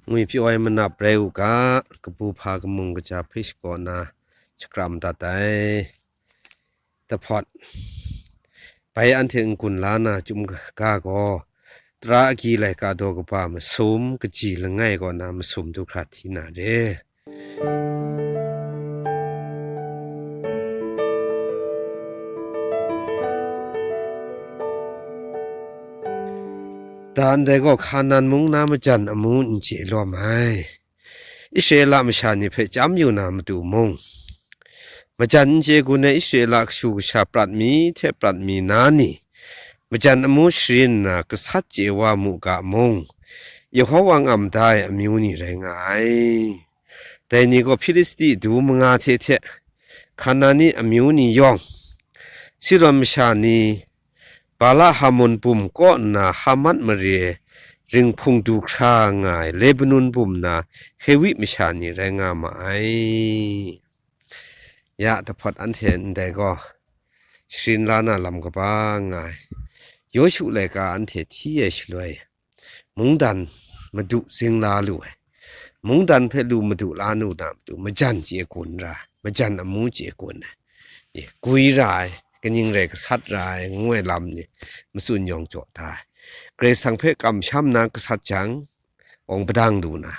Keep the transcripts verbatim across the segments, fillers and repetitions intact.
Ngwi pyaw ai manap rai u ga, kabu hpa kamung kaja hpe shakaw na shakram dat ai. Dahpawt, bai anhte n-gun la na chyum ga gaw, tara agyi laika daw kaba masum kaji langai kaw na masum du hkra hti na re. Dan dai gaw Hkanan mung na majan amu n chye lawm ai. Israela masha ni hpe chyam yu na matu mung, majan n chye gun ai Israela kashu kasha prat mi hte prat mi na ni, majan amu sharin nna gasat chye wa mu ga mung, Yehova ngam da ai amyu ni rai nga ai. Dai ni gaw Hpilisti du manga hte hte Hkanani amyu ni yawng, Sidon masha ni, Bala Hamon bum kaw nna Hamat mare ringhpung du hkra nga ai Lebanon bum na Hewi masha ni rai nga ma ai. Ya dahpawt anhte ndai gaw sharin la na lam kaba nga ai. Yawshu laika anhte hti ai shaloi, mungdan madu zing la lu ai. Mungdan hpe lu madu la nu na matu, majan chye gun ra, majan amu chye gun ai. E, gwi ra ai, kaning rai gasat ra ai, ngu ai lam ni matsun yawng jaw da ai. Karai Kasang hpe kamsham na gasat jang, awng padang lu na.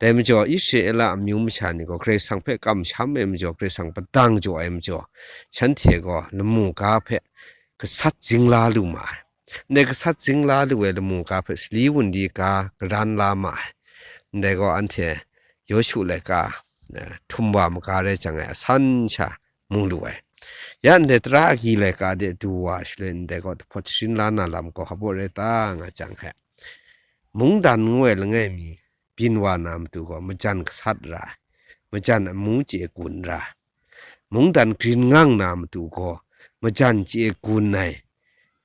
Dai majaw, Israela amyu masha ni gaw Karai Kasang hpe kamsham ai majaw, Karai Kasang padang jaw ai majaw, shanhte gaw lamu ga hpe gasat zing la lu ma ai. Ndai gasat zing la lu ai lamu ga hpe sali wunli ga garan la ma ai. Ndai gaw anhte Yawshu laika, eh, htum wa maga rai jang ai asan sha mu lu ai. Ya ndai tara agyi laika de du wa shaloi ndai gaw dahpawt sharin la na lam gaw hpabaw rai ta nga jang hte, mungdan ngu ai langai mi byin wa na matu gaw majan gasat ra ai, majan amu chye gun ra ai. Mungdan grin ngang na matu gaw majan chye gun ai,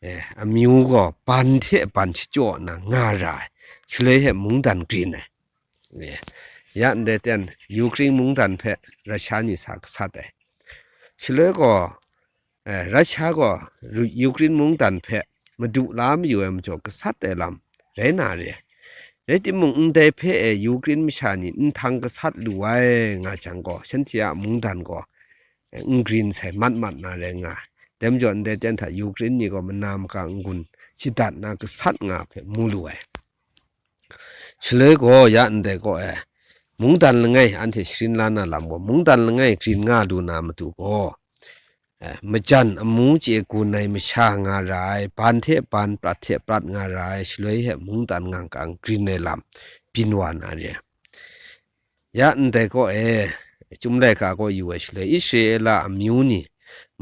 eh, amyu gaw ban hte ban shachyaw na nga ra ai, shaloi he mungdan grin ai. Eh, ya ndai ten Ukraine mungdan hpe Russia ni sa gasat ai. Shaloi gaw, eh, Russia gaw Ru-, Ukraine mungdan hpe madu la mayu ai majaw gasat ai lam rai na re. Rai timung, ndai hpe e Ukraine masha ni nhtang gasat lu ai nga jang gaw, shanhte a mungdan gaw, eh, n grin sai mat mat na rai nga ai. Dai majaw, ndai ten hta Ukraine ni gaw mana maka n-gun shadat na gasat nga hpe mu lu ai. Shaloi gaw, ya ndai gaw e, mungdan langai anhte sharin la na lam gaw, mungdan langai grin nga lu na matu gaw, eh, majan amu chye gun ai masha nga ra ai, ban hte ban, prat hte prat nga ra ai, shaloi he mungdan ngang kang grin ai lam byin wa na re. Ya ndai gaw e, Chyum laika gaw yu ai shaloi, Israela amyu ni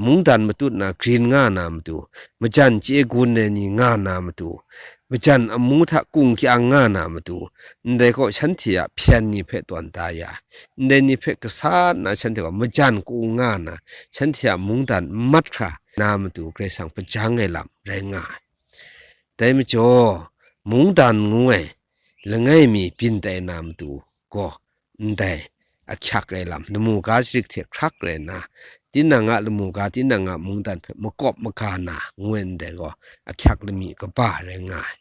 mungdan matut na grin nga na matu, majan chye gun ai ni nga na matu, majan amu hta kung kyang nga na matu, ndai gaw shanhte a hpyen ni hpe tawn da ya, ndai ni hpe gasat na shanhte gaw majan kung nga na, shanhte a mungdan n mat hkra na matu, Karai Kasang hpajang ai lam rai nga ai. Dai majaw, mungdan ngu ai langai mi byin tai na matu gaw, ndai ahkyak ai lam, lamu ga sharik hte hkrak rai nna, tinang a lamu ga, tinang a mungdan hpe makawp maga na, ngu ai ndai gaw, ahkyak lami kaba rai nga ai.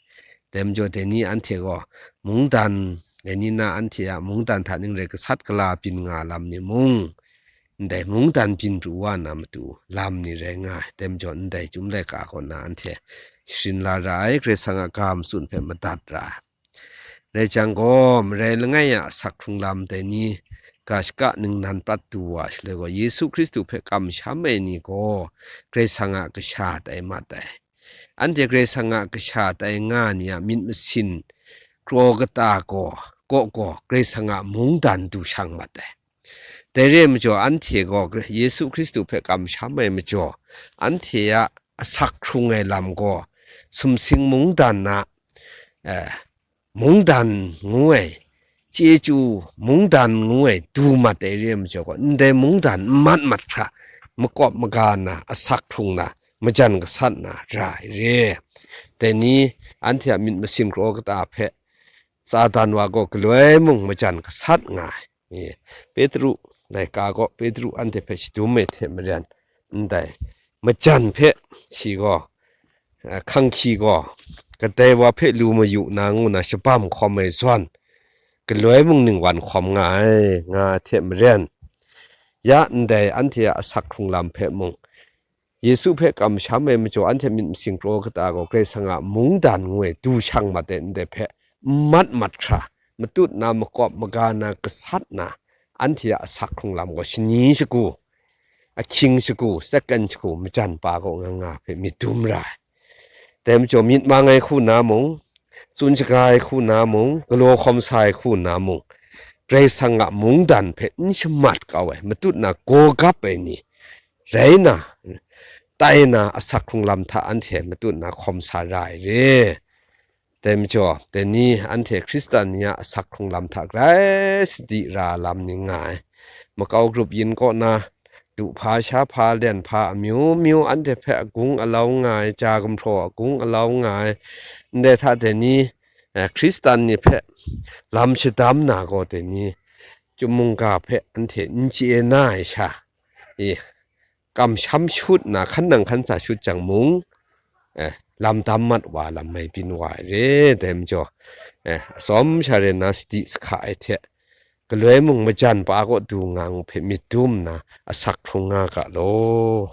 Dai majaw, dai ni anhte gaw, mungdan, dai ni na anhte a mungdan hta ning rai gasat gala byin nga lam ni mung, ndai mungdan byin pru wa na matu lam ni rai nga ai. Dai majaw, ndai Chyum laika kaw na anhte sharin la ra ai, Karai Kasang a ga matsun hpe madat ra ai. Rai jang gaw, marai langai a asak hkrung lam dai ni, ga shaka ningnan prat du wa shaloi gaw, Yesu Hkristu hpe kamsham ai ni gaw, Karai Kasang a kasha tai mat ai. Anhte Karai Kasang a kasha tai nga ni a myit masin kraw kata gaw, kaw gaw, Karai Kasang a mungdan du shang mat ai. Dai re ai majaw, anhte gaw Yesu Hkristu hpe kamsham ai majaw, anhte a asak hkrung ai lam gaw, sumsing mungdan na, eh, mungdan ngu ai, chyeju mungdan ngu ai du mat ai re ai majaw gaw, ndai mungdan n mat mat hkra, makawp maga na, asak hkrung na, majan gasat na ra ai re. Dai ni anhte a myit masin kraw kata hpe Satan wa gaw galoi mung majan gasat nga ai. E, Petru laika gaw, Petru anhte hpe shadum ai hte maren, ndai majan hpe shi gaw, eh, hkanghki gaw, kadai wa hpe lu mayu na ngu na shabam hkawm ai zawn, galoi mung ningwan hkawm nga ai, nga ai hte maren, ya ndai anhte a asak hkrung lam hpe mung, Yesu hpe kamsham ai majaw anhte myit masing kraw kata gaw Karai Kasang a mungdan ngu ai du shang mat ai ndai hpe n mat mat hkra, matut na, makawp maga na, gasat na, anhte a asak hkrung lam gaw shani shagu, ahkying shagu, second shagu, majan pa kaw nga nga hpe myit dum ra ai. Dai majaw myit mang ai hku na mung, tsun shaga ai hku na mung, galaw hkawm sa ai hku na mung, Karai Kasang a mungdan hpe n shamat kau ai, matut na gaw gap ai ni rai na, tai na, asak hkrung lam hta anhte matut na hkawm sa ra ai re. Dai majaw, dai ni anhte Hkristan ni a asak hkrung lam hta grai sadi ra lam ni nga ai. Makau grup yin kaw na, du hpa, sha hpa, len hpa, amyu myu anhte hpe agung alau nga ai, ja gumhpraw agung alau nga ai, ndai hta dai ni, eh, Hkristan ni hpe lam shadam na gaw dai ni, chyum mungga hpe anhte n chye na ai sha, i, kamsham shut na, hkan nang hkan sa shut jang mung, eh, lam dam mat wa, lam mai byin wa ai re. Dai majaw, eh, atsawm sha re na sadi sahka ai hte, galoi mung majan pa kaw du nga ngu hpe myit dum nna, asak hkrung nga ga law.